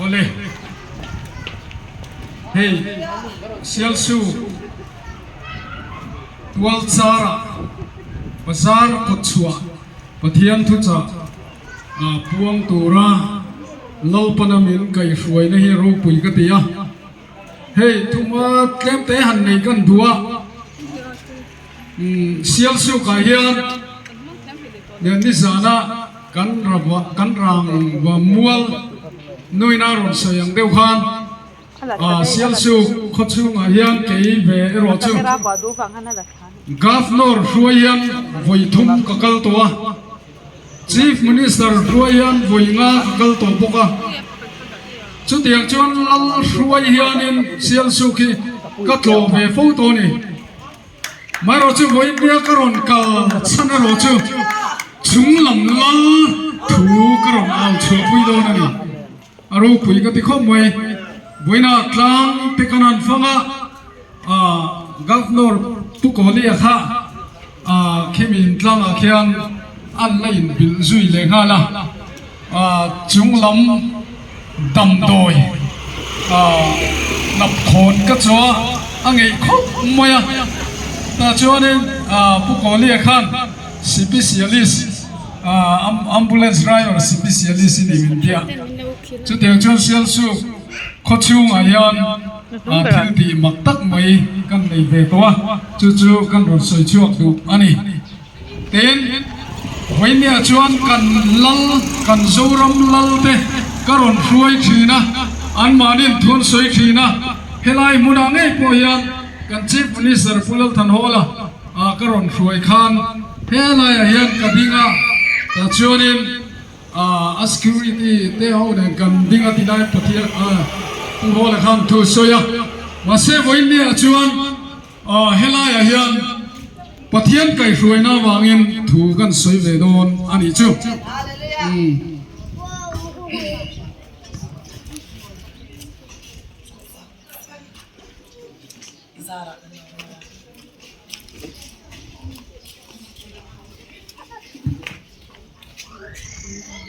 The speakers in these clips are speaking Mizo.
Awle, hei Sialsu Tualchara Bazar kawtchhuah Pathian thuchah puang tura Lalpana min kaihhruaina hi ropui ka ti a. Hei thuma tlem te han nei kan duh a, Sialsukah hian nizana kan kan rang va mual nuina rawn sawi ang deuh khan Sialsuk khaw chhungah hian kei ve erawh chu Governor hruai hian vawi thum ka kal tawh a. Chief Minister hruai hian vawi nga ka kal tawh bawk a, chutiang chuan lal hruai hianin Sialsuk hi ka tlawh ve fo tawh a ni. Amaherawh chu vawi nia ka rawn kal chhan erawh chu chunglam lal thu ka rawn au chhuahpui dawn a ni. A ropui ka ti khawp mai. Vawiinah tlang te kan han fang a, Governor Pu Kawlia kha khimi intlangah khian an la inbilh zui leh nghal a, chunglam damdawi hnapkhawn ka chaw a, a ngeih khawp mai a. Tah chuanin Pu Kawlia khan Sipisialist Ambulance driver sipisialist i ni min ti a, chutiang chuan Sialsuk khaw chhungah hian thil tih mak tak mai kan nei ve tawh a, chu chu kan rawn sawi chhuak duh a ni. Tin, Vawinia chuan kan lal, kan Zoram lal te ka rawn hruai thin a, anmahniin thu an sawi thin a, helai hmunah ngei pawh hian kan Chief Minister Pu Lalthanhawla, ah ka rawn hruai khan helaiah hian ka ding a, tah chuanin ah a security te ho nen kan ding a tilai Pathian ah Pu Hawla khan thu sawi a, mahse vawiinniah chuan ah helaiah hian Pathian kaihhruaina avangin thu kan sawi ve dawn a nih chu. Umm.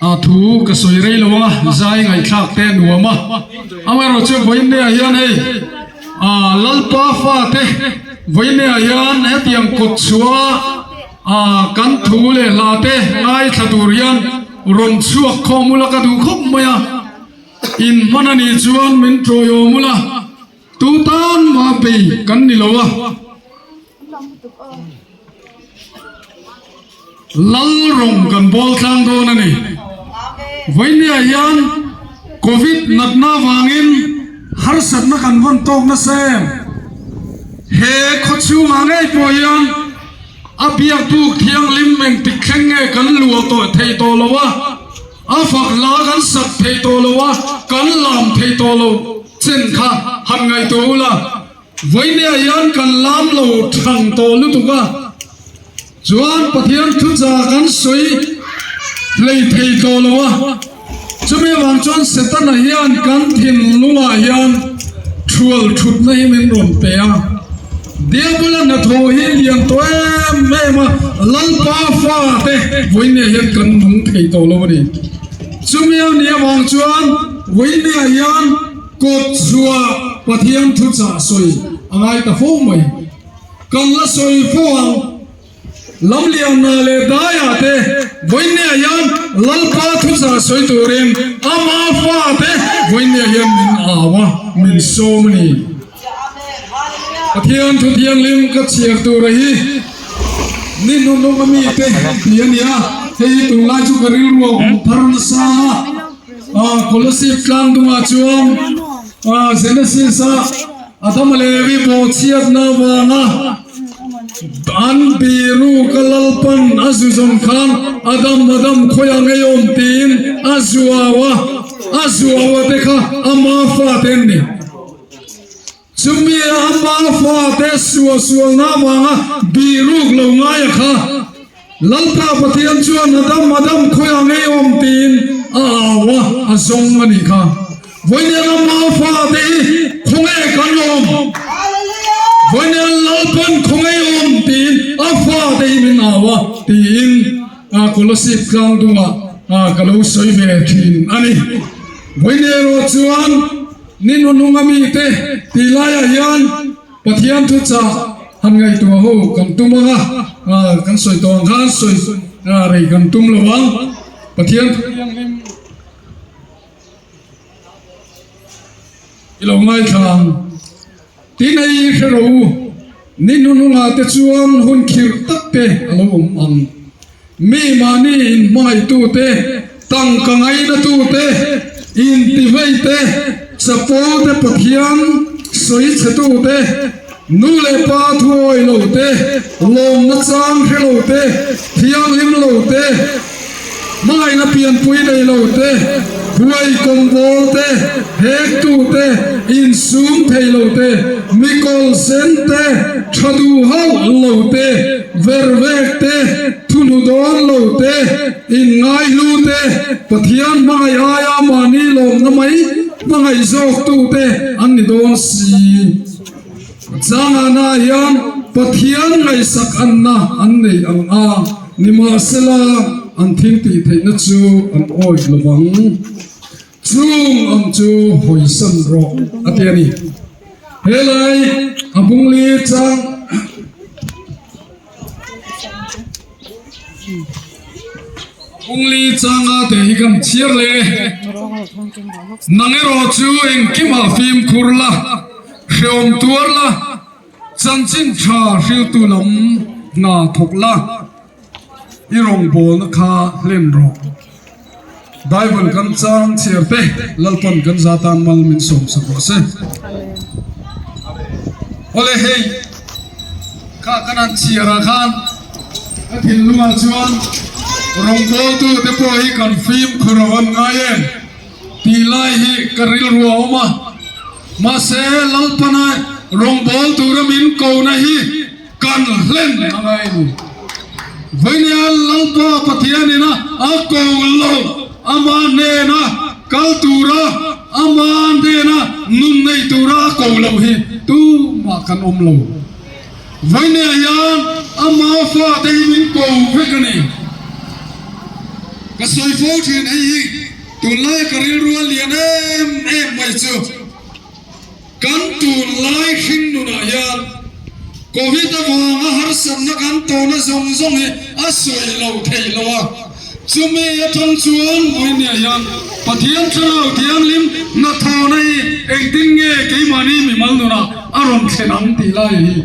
A thu ka sawi rei lo a, zai ngaihthlak te a nuam a. Amaherawhchu vawiinneah hian hei ah Lalpa fate vawiinneah hian hetiang kawt chhuah ah kan thu leh hla te ngaithla tur hian rawn chhuak khawm ula ka duh khawp mai a. In hman a nih chuan min tawiawm ula. Tu tan mah bei kan ni lo a, Lal rawng kan bawl tlang dawn a ni. Vawinia hian Covid natna avangin harsatna kan vawn tawk nasa em? He khaw chhungah ngei pawh hian a biak buk thianghlim engtik thleng nge kan luah tawh thei tawh lo a. A fak hla kan sak thei tawh lo a, kan lam thei tawh lo chen kha han ngaihtuah ula, vawinia hian kan lam lo thang tawh lutuk a, chuan Pathian thucha kan sawi hlei thei tawh lo a, chumi avang chuan Setana hian kan thinlungah hian thual thutna hi min rawn pe a. Diabula hnathawh hi lian tawh em em a, Lalpa fate vawinia hian kan nung thei tawh lo a ni. Chumi a nih avang chuan vawinia hian kawt chhuah Pathian thuchah sawi a ngai ta fo mai. Kan la sawi fo ang. Lamlianna leh daiah te vawinia hian Lalpa thuchah sawi turin ama fate vawinia hian min au a, min sawm a ni. Pathian thu thianghlim ka chhiar tura hi ni hnawhnawng a mite ti a ni a, hei hi tunlai chu ka rilru a awm thar nasa a, Kolasib tlang dungah chuan Genesis a Adama leh Evi bawhchhiatna avanga an biru ka Lalpan a zu zawm khan Adam Adam khawiah ngei awm tiin a zuau a, a zuau a te kha ama fate an ni. Chumi ama fate suahsualna avanga biruk lo ngaia kha Lalpa Pathian chuan Adam, Adam, khawiah ngei awm tiin a au a, a zawng a nih kha. Vawiin ama fate hi khawnge kan awm? Vawiin Lalpan khawnge awm tiin a fate hi min au a tiin Kolosip tlang dungah ka lo sawi ve thin a ni. Vawiin erawh chuan ni nunung a mite tih laiah hian Pathian thuchah han ngaihtuah ho kan tum ang a, kan sawi tawh ang khan sawi rei kan tum lo ang. Pathian thu thianghlim i lo ngaithla ang. Tin hei hre rawh u, ni hnuhnungah te chuan hun khirh tak te a lo awm ang. Mi mahni inhmangaihtu te, tangka ngainatu te, intivei te, chapo te Pathian sawi chhetu te, nu leh pa thuawi lo te, lawmna chang hre lo te, thianghlim lo te, Hmangaihna pianpui nei lo te, huai kawngbawl te, hektu te, insum thei lo te, mikawl sen te, tha duh hauh lo te, vervek te, thunu dawn lo te, inngaihlu te, Pathian hmangaih aia mahni lawmna mai hmangaih zawktu te an ni dawn si. Changana hian Pathian ngaihsak anna an nei ang a, nimahsela an thil tih theihna chu an awih lo vang. Chung ang chu hawisan rawh a ti a ni. Helai a bungli chang. Kungli changa te hi kan chhiar leh e. Nang erawh chu engkimah fimkhur la, hreawm tuar la, chanchin tha hriltu lam hna thawk la, i rawngbawlna kha hlen rawh. Bible kan chang chhiar te Lalpan kan za tan mal min sawm sak rawh se. Awle hei kha kan han chhiar ah khan ka thinlung ah chuan rawngbawltu te pawh hi kan fimkhur a van ngai em tih lai hi ka rilru a awm a mahse Lalpana rawngbâwl tura min kohna hi Kan hlen a ngai ni. Vawinia Lalpa Pathianina a ko lo, ama hnena kal tura, ama hnena nun nei tura a ko loh hi tumah kan awm lo. Vawinia hian ama fate hi min ko vek a ni. Ka sawi fo thin hei hi tunlaia ka rilru a lian em em mai chu. Kan tunlai hring nunah hian Covid avanga harsatna kan tawhna zawng zawng hi a sawi lo thei lo a, chumi atang chuan vawinia hian Pathian Thlarau Thianghlim hnathawhna hi engtin nge keimahni mimal nunah a rawn thlen ang tih lai hi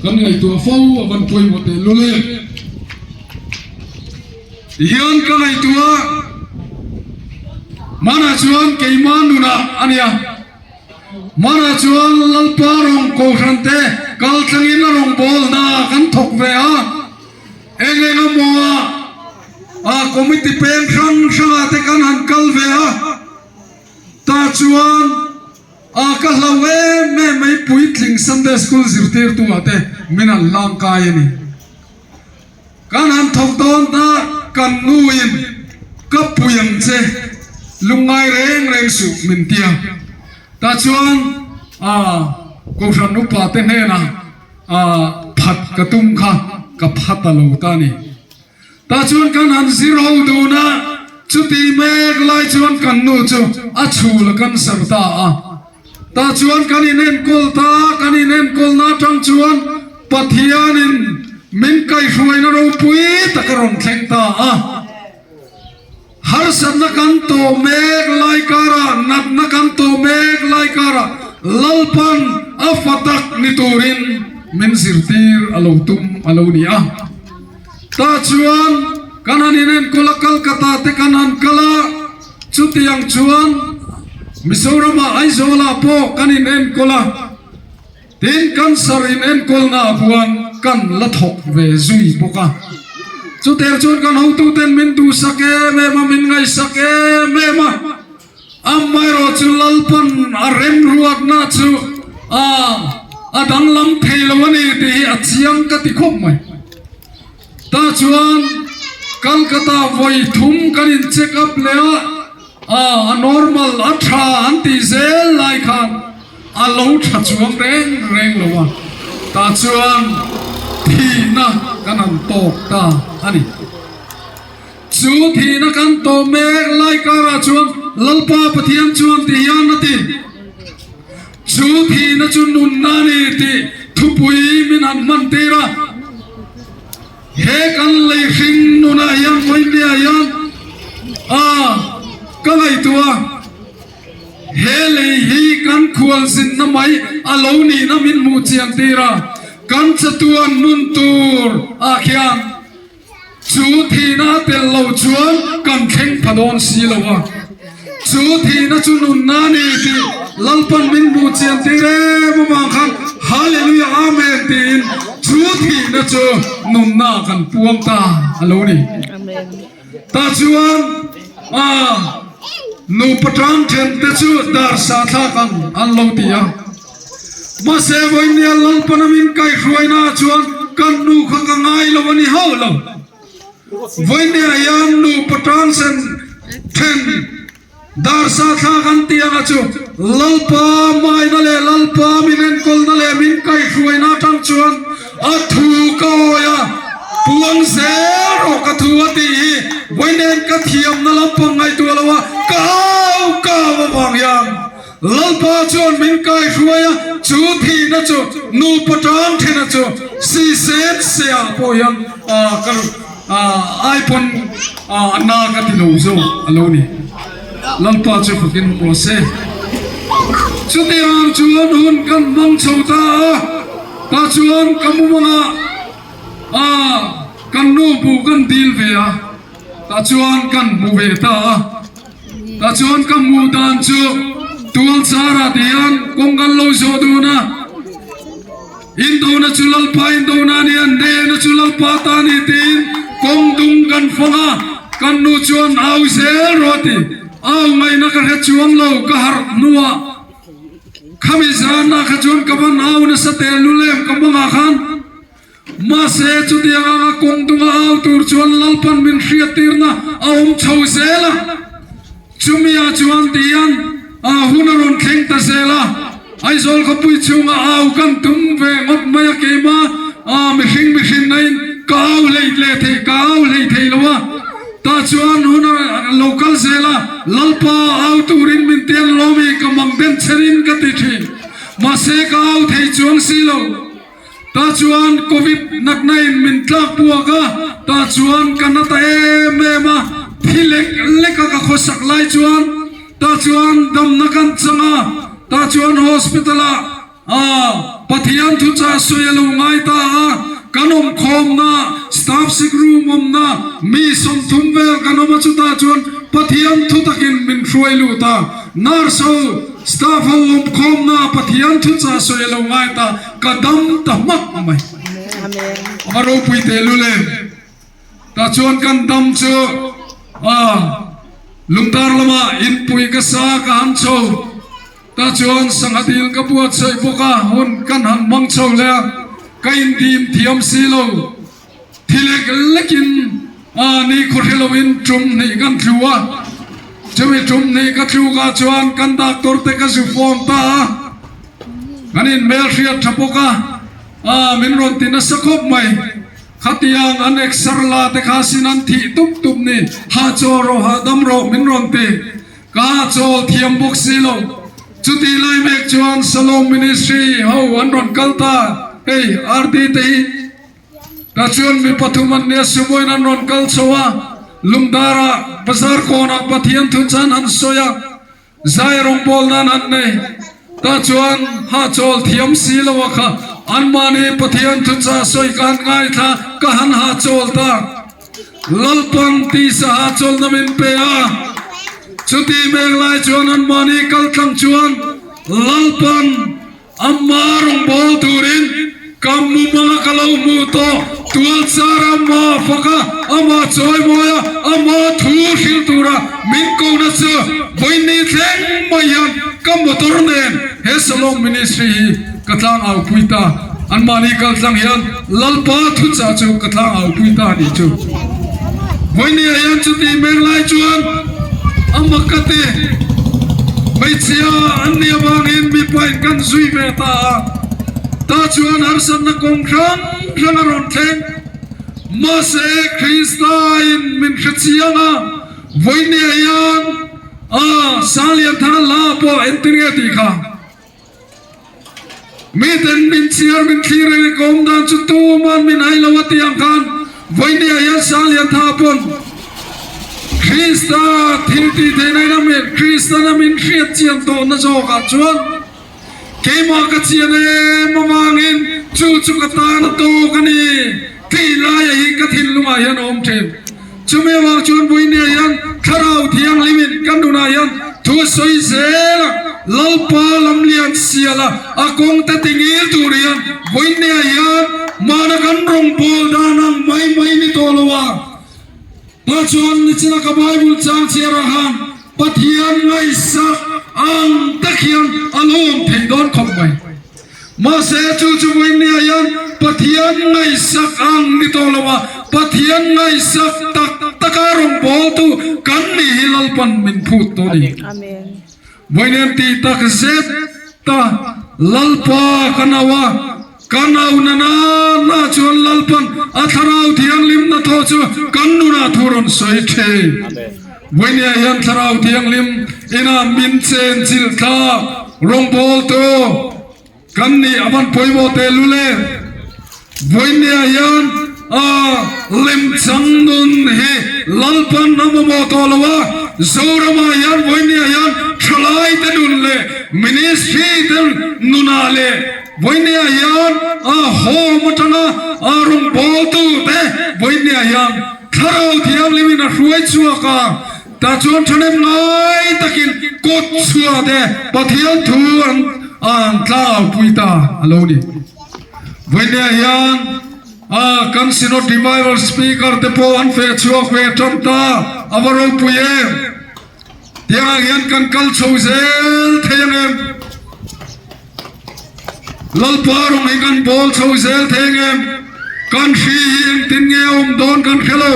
kan ngaihtuah fo a van pawimawh tehlul em. Tihian ka ngaihtuah hmanah chuan keimah nunah a nia. Hmanah chuan Lalpa rawng kohhran te kal tlangin a rawngbawlna kan thawk ve a, eng eng emaw ah a committee peng hrang hrangah te kan han kal ve a, tah chuan a ka hlau em em mai puitling Sunday School zirtirtu ah te min han hlangkai a ni. Kan han thawk dawn ta kan nuin ka pui ang che lungngai reng reng suh min ti a. Tah chuan ah Kohhran upa te hnenah ah phat ka tum kha ka phat a lo ta a ni. Tah chuan kan han zir ho dun a, chuti mek lai chuan kan nu chu a chhul a cancer ta a. Tah chuan kan inenkawl ta, kan inenkawlna atang chuan Pathianin min kaihhruaina ropui tak a rawn thleng ta a. Harsatna kan tawh mek lai karah, natna kan tawh mek lai karah Lalpan a fa tak ni turin min zirtir a lo tum a lo ni a. Tah chuan kan han inenkawl a, Calcutta te kan han kal a, chutiang chuan Mizoramah Aizawlah pawh kan inenkawl a, tin cancer inenkawlnaah khuan kan la thawk ve zui bawk a. Chutiang chuan kan hotuten min duhsak em em a, min ngaihsak em em a, Amaherawh chu Lalpan a remruatna chu a a danglam thei lo a ni tih hi a chiang ka ti khawp mai. Tah chuan Calcutta vawi thum kan in check up leh a, a normal a tha an tih zel lai khan a lo tha chuang reng reng lo a, tah chuan thihna kan han tawk ta a ni. Chu thihna kan tawh mek lai karah chuan Lalpa Pathian chuan ti hian a ti, Chu thihna chu nunna a ni tih thupui min han hman tir a. He kan lei hring nunah hian vawinia hian a ka ngaihtuah a. He lei hi kan khualzinna mai a lo nihna min hmuh chian tir a, kan chatuan hmun tur ah khian chu thihna a tel lo chuan kan thleng pha dawn si lo a. Chu thihna chu nunna a ni tih Lalpan min hmuh chian tir em avang khan Hallelujah Amen tiin chu thihna chu nunna kan puang ta a lo ni. Tah chuan a nupa tang then te chu dar sa thlak ang an lo ti a. Mahse vawinia Lalpana min kaihruaina ah chuan kan nu kha ka ngai lo a ni hauh lo. Vawinia hian nupa tang sen then Dar sa thlak an tih anga chu Lalpa maina leh Lalpa min enkawlna leh min kaihhruaina atang chuan a thu ka awi a, puang zel rawh ka thu a tih hi vawiin ka thiamna lampang ngaihtuah lo a, ka au ka au avang hian Lalpa chuan min kaihhruai a, chu thihna chu nupa tang thena chu si sen se ah pawh hian ka Ai pawn a na ka ti lo zo a lo ni. Lalpa chu fakin awm rawh se. Chutiang chuan hun kan hmang chho ta a, tah chuan ka mumangah a kan nu bu kan dil ve a, tah chuan kan hmu ve ta a. Tah chuan ka hmuh dan chu tual charah ti hian kawng kan lo zawh dun a. Indona chu Lalpa indona a ni a, nena chu Lalpa ta a ni tiin kawng dung kan fang a, kan nu chuan au zel rawh a ti. Au ngaihna ka hre chuang lo, ka harh hnuah khami zanah kha chuan ka van au nasa teh lulem ka mawngah khan. Mahse chutiang anga kawng dunga au tur chuan Lalpan min hriattirna a awm chho zel a. Chumi-ah chuan tihian a hun a rawn thleng ta zel a, Aizawl khawpui chhunga au kan tum ve ngawt mai a, keima a mihring mihrinna-in ka au hlei leh thei, ka au hlei thei lo a, tah chuan hun a lo kal zel a, Lalpa au turin min tian lawm i ka mang den cherin ka ti thin, mahse ka au thei chuang si lo. Tah chuan Covid natna in min tlak buak a, tah chuan ka na ta em em a, thi lek lek a ka khawsak lai chuan tah chuan damna kan chang a, tah chuan hospital ah ah Pathian thuchah sawi a lo ngai ta a, kan awm khawmna staff sick room awmna mi 30 vel kan awm a chutah chuan Pathian thu takin min hruai lut a, nurse ho staff ho awm khawmna Pathian thuchah sawi a lo ngai ta. Ka dam ta hmak mai. A ropui teh lul em. Tah chuan kan dam chu a lungdar lamah inpui ka sa ka han chho. Tah chuan sangha dil ka buatsaih bawk a, hun kan han hmang chho leh a, ka indim thiam si lo. Thi lek lekin a ni khaw hre loin tum hnih kan tlu a, chumi tum hnih ka tluk ah chuan kan doctor te ka zu phone ta a, kan in hmel hriat tha bawk a, a min rawn ti nasa khawp mai, khatiang an exer la te kha sin an thih tup tup ni, hahchawl rawh hahdam rawh min rawn ti, ka hahchawl thiam bawk si lo, chuti lai mek chuan Shalom Ministry ho an rawn kal ta, hei RD te hi. Tah chuan mi pathum an nia Sumoin an rawn kal chho a, Lungdara bazar kawnah Pathian thu chan an sawi a, zai rawngbawl nan an nei. Tah chuan hahchawl thiam si lo a kha anmahni Pathian thu cha sawi ka han ngaithla ka han hahchawl ta. Lalpan tisa hahchawlna min pe a, chuti mek lai chuan anmahni kaltlang chuan Lalpan Amma rawngbâwl turin ka mumanga ka lo hmuh tawh, tualchar amma fak a, ama chawimawi a, ama thu hrilh tura min kohna chu vawiin thleng mai hian ka motor nen he Shalom Ministry hi ka tlang au pui ta. Anmahni kal tlang hian Lalpa thuchah chu ka tlang au pui ta a nih chu. Vawiin hian chuti meng lai chuan a mak ka ti. Hmeichhia an nih avangin mipain kan zui ve ta a, tah chuan harsatna kawng hrang hrang a rawn thleng. Mahse, Kristain min hre chiang a, vawiin hian. A Sanglianthanga hla pawh entir nge tih kha. Miten min chhiar min thlir reng e ka awm dan chu tuman min hai lo a tih ang khan vawinia hian Sanglianthanga pawn Krista thil tih theihna in a min Kristan a min hriat chian tawhna zawkah chuan Keimah ka chian em avangin chu chu ka tan a tawk a ni tih laia hi ka thinlungah hian a awm thin. Chumi avang chuan Buinia hian Thlarau Thianghlimin ka nunah hian thu a sawi zel a, Lalpa lamlian siala a kawngte tingil tur hian Buinia hian hmana kan rawngbâwl dan ang mai mai ni tawh lo a. Tah chuan nichina ka Bible chang chhiarah khan Pathian ngaihsak ang tak hian a lawm thei dawn khawp mai. Mahse chu chu vawinia hian Pathian ngaihsak ang ni tawh lo a, Pathian ngaihsak tak taka rawngbawltu kan nih hi Lalpan min phut tawh a ni. Vawinia tih tak zet ta Lalpa ka nau a, Ka nauna nana chuan Lalpan a Thlarau Thianghlim hnathawh chu kan nunah thu rawn sawi thin. Vawinia hian Thlarau Thianghlim ina min chen chilh thlak rawngbawltu kan nih a van pawimawh tehlul e. Vawinia hian a lemchang nun hi Lalpan a mamawh tawh lo a, Zoramah hian vawinia hian thalaite nun leh ministry te nunah leh Vawinia hian a home atanga a rawngbawltu te vawinia hian Thlarau Thianghlimin a hruai chhuak a, tah chuan thahnem ngai takin kawt chhuah te Pathian thu an an tlaupui ta a lo ni. Vawinia hian a kan Synod Revival Speaker te pawh an feh chhuak ve tan ta a va ropui em! Tiangah hian kan kal chho zel thei ang em? Lalpa rawng hi kan bawl chho zel thei ang em? Kan hri hi engtin nge a awm dawn kan hre lo.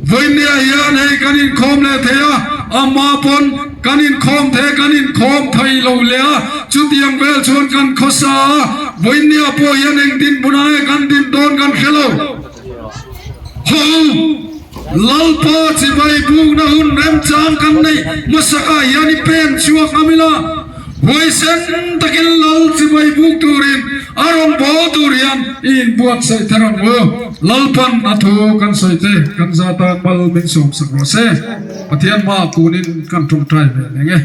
Vawinia hian hei kan inkhawm leh thei a, ama pawn kan inkhawm thei kan inkhawm thei lo leh a, chutiang vel chuan kan khawsa a, vawinia pawh hian engtin hmunah nge kan din dawn kan hre lo. Ho! Lalpa chibai bukna hun remchang kan neih hmasakah hian i pen chhuak ngam ila, huaisen takin Lal chibai buk turin a rawn bawl tur hian i inbuatsaih thar ang u. Lalpan a thu kan sawi te kan zatan mal min sawmsak rawh se. Pathian hmaah kunin kan tawngtai ve leng e.